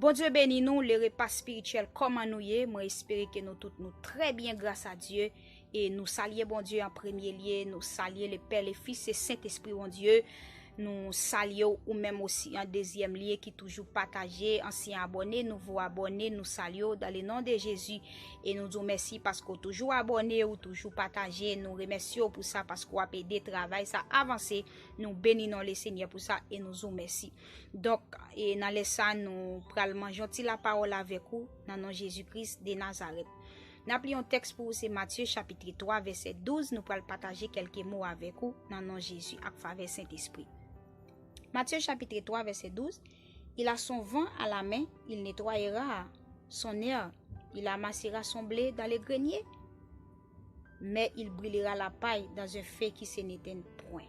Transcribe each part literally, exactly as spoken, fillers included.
Bondye beni nou, le repa espirityèl, kòman nou ye? Mwen espere ke nou tout nou trè byen, gras a Dye. E nou salye Bondye an premye lye, nou salye le Pè, le Fis e Sentespri Bondye. Nou salye w ou menm osi an dezyèm lye ki toujou pataje, ansyen abòne, nouvo abòne, nou salye w dans le nom de Jésus. E nou di w mèsi paske w toujou abòne, ou toujou pataje. Nou remèsye w pou sa paske w ap ede travay sa avanse. Nou beni non le Senyè pou sa e nou di w mèsi. Donk, e nan lè sa, nou pral manje yon ti lapawòl avèk ou nan non Jezi Kris de Nazarèt. N ap li yon tèks pou ou, se Matye chapit twa, vèsè douz. Nou pral pataje kèlke mo avèk ou nan non Jezi ak favè Sentespri. Matthieu chapitre trois, verset douze. Il a son vent à la main, il nettoyera son air, il amassera son blé dans les greniers, mais il brûlera la paille dans un feu qui se n'éteint point.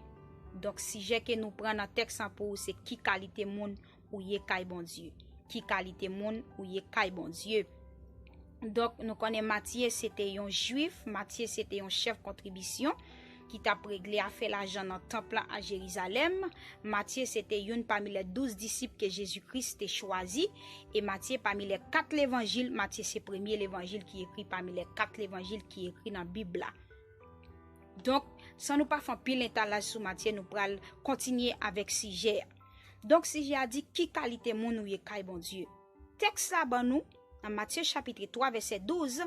Donk, sijè ke nou pran nan tèks lan pou ou, se ki kalite moun ou ye kay Bondye. Ki kalite moun ou ye kay Bondye. Donk, nou konnen Matye se te yon Jwif, Matye se te yon chèf kontribisyon ki t ap regle afè lajan nan tanp lan a Jerizalèm. Matye se te youn pami lè douz disip ke Jezi Kris te chwazi. E Matye, pami lè kat levanjil, Matye se premye levanjil ki ekri pami lè kat levanjil ki ekri nan Bib la. Donk, san nou pa fè anpil etalaj sou Matye, nou pral kontinye avèk sijè a. Donk, sijè a di, ki kalite moun ou ye kay Bondye? Tèks la ban nou, nan Matye chapit twa, vèsè douz,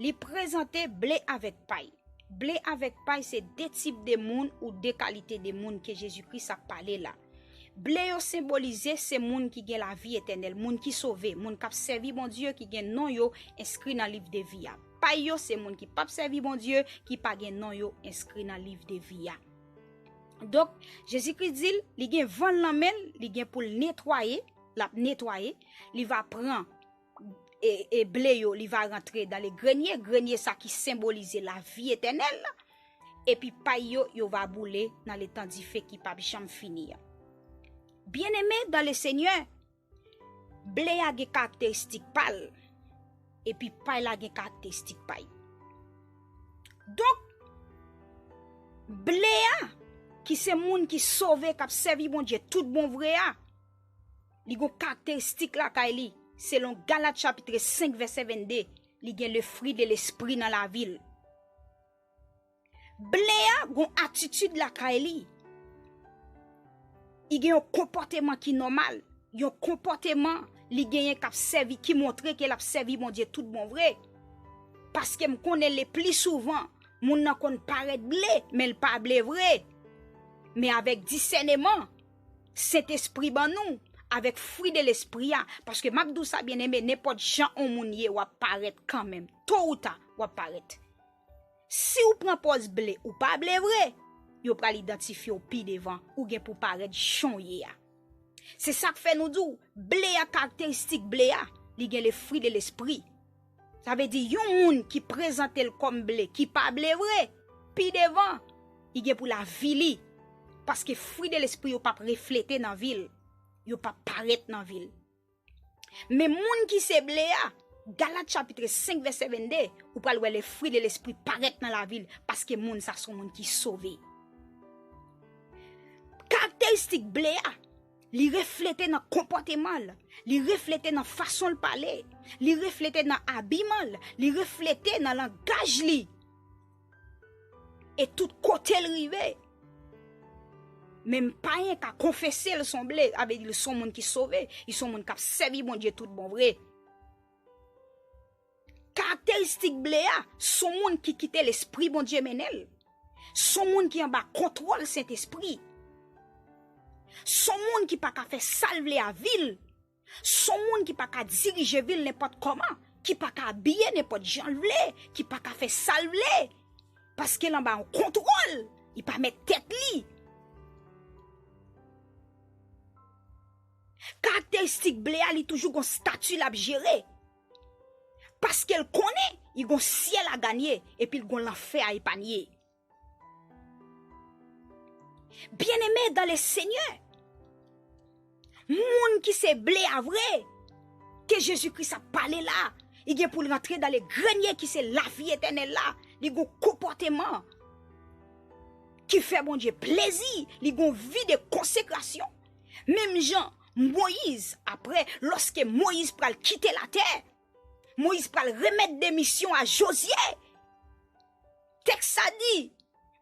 li prezante ble avèk pay. Ble avèk pay se de tip de moun ou de kalite de moun ke Jezi Kris ap pale la. Ble yo senbolize se moun ki gen lavi etènèl, moun ki sove, moun k ap sèvi Bondye, ki gen non yo enskri nan liv de vi a. Pay yo se moun ki p ap sèvi Bondye, ki pa gen non yo enskri nan liv de vi a. Donk, Jezi Kris di l, li gen van l nan men l, li gen pou l netwaye, l ap netwaye, li va pran e, e ble yo, li va rantre dans les greniers, grenye sa ki senbolize lavi etènèl, epi pay yo, yo va boule nan letan dife ki p ap janm fini an. Byeneme dans le Senyè, ble a gen karakteristik pa l, epi pay la gen karakteristik pa l. Donk, ble a, ki se moun ki sove, k ap sèvi Bondye tout bon vre a, li gon karakteristik lakay li. Selon Galat chapit senk, vèsè vennde, li gen le fruit de l'esprit nan lavi l. Ble a gon atitid lakay li. Li gen yon konpòteman ki nòmal, yon konpòteman li genyen k ap sèvi, ki montre ke l ap sèvi Bondye tout bon vre. Paske m konnen le pli souvan, moun nan konn parèt ble, men l pa ble vre. Men avèk disèneman, Sentespri ban nou, avèk fwi de lespri a, paske m ap di w sa, byeneme, nenpòt jan yon moun ye, w ap parèt kanmenm. To ou ta, w ap parèt. Si w pran pòz ble, ou pa ble vre, yo pral idantifye w pi devan, ou gen pou parèt jan w ye a. Se sa k fè nou di w, ble a, karakteristik ble a, li gen le fruit de l'esprit. Sa vle di, yon moun ki prezante l kòm ble, ki pa ble vre, pi devan, li gen pou lavi li. Paske fwi de lespri yo p ap reflete nan vi l, yo p ap parèt nan vi l. Men moun ki se ble a, Galat chapit senk, vèsè vennde, ou pral wè le fruit de l'esprit parèt nan lavi l, paske moun sa se yon moun ki sove. Karakteristik ble a, li reflete nan konpòteman l, li reflete nan fason l pale, li reflete nan abiman l, li reflete nan langaj li. E tout kote l rive, menm payen ka konfese l se yon ble, sa vle di l se yon moun ki sove, li se yon moun k ap sèvi Bondye tout bon vre. Karakteristik ble a, se yon moun ki kite Lespri Bondye mennen l. Se yon moun ki anba kontwòl Sentespri. Se yon moun ki pa ka fè sa l vle a vi l. Se yon moun ki pa ka dirije vi l nenpòt kòman, ki pa ka abiye nenpòt jan l vle, ki pa ka fè sa l vle. Paske l anba yon kontwòl, li pa mèt tèt li. Karakteristik ble a, li toujou gon stati l ap jere. Paske l konnen li gon syèl a ganye, epi l gon lanfè a epanye. Byeneme dans le Senyè, moun ki se ble a vre, ke Jezi Kris ap pale la, li gen pou l rantre dans le grenye ki se lavi etènèl la, li gon konpòteman ki fè Bondye plezi, li gon vi de konsekrasyon. Menm jan Moyiz, apre, lòske Moyiz pral kite latè, Moyiz pral remèt demisyon a Jozye. Tèks sa di,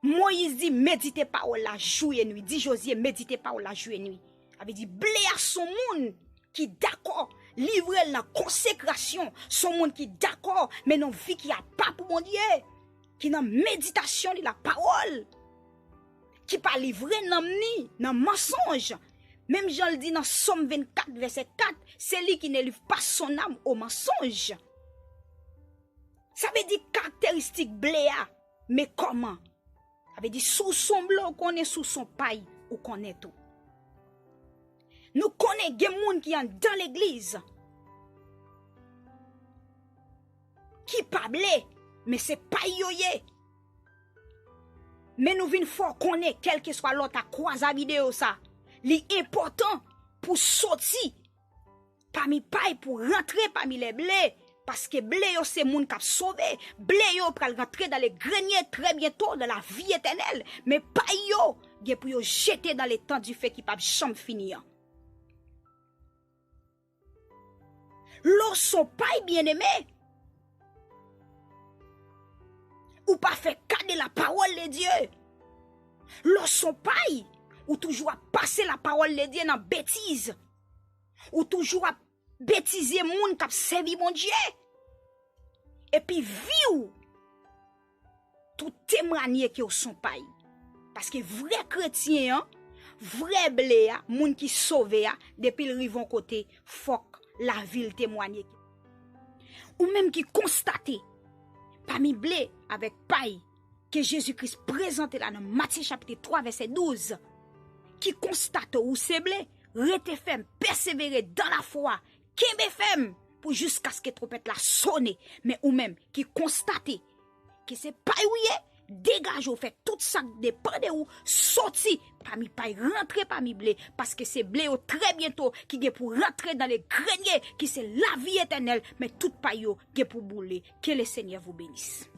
Moyiz di, medite pawòl la jou e nwi. Di Jozye, medite pawòl la jou e nwi. Sa vle di, ble a se yon moun ki dakò livre l nan konsekrasyon, se yon moun ki dakò mennen yon vi ki apa pou Bondye, ki nan meditasyon li lapawòl, ki pa livre nanm ni nan mansonj. Menm jan l di nan Sòm vennkat, vèsè kat, se li qui ne livre pas son âme au mensonge. Sa vle di karakteristik ble a, men kòman? Sa vle di, si w se yon ble, ou konnen, si w se yon pay, ou konnen tou. Nou konnen gen moun ki anndan legliz, ki pa ble, men se pay yo ye. Men nou vin fè w konnen, kèlkeswa lè w ta kwaze videyo sa, li enpòtan pou soti pami pay pou rantre pami lè ble, paske ble yo se moun k ap sove, ble yo pral rantre dans les greniers très bientôt dans la vie éternelle, men pay yo gen pou yo jete dans l'étang du feu ki p ap janm fini an. Lè w se yon pay, byeneme, ou pa fè ka de la parole de Dieu. Lè w se yon pay, ou toujou ap pase la parole de Dieu nan betiz. Ou toujou ap betize moun k ap sèvi Bondye. Epi vi w tou temwanye ke w se yon pay. Paske vrè kretyen an, vrè ble a, moun ki sove a, depi l rive yon kote, fòk lavi l temwanye. Ou menm ki konstate, pami ble avèk pay ke Jezi Kris prezante la nan Matye chapit twa vèsè douz, ki konstate ou se ble, rete fèm, pèsevere dans la foi, kenbe fèm pou jiskaske twonpèt la sone. Men ou menm ki konstate ke se pay ou ye, degaje w, fè tout sa k depann de ou, soti pami pay, rantre pami ble, paske se ble yo trè byento ki gen pou rantre dans les greniers, ki se lavi etènèl, men tout pay yo gen pou boule. Que le Seigneur vous bénisse.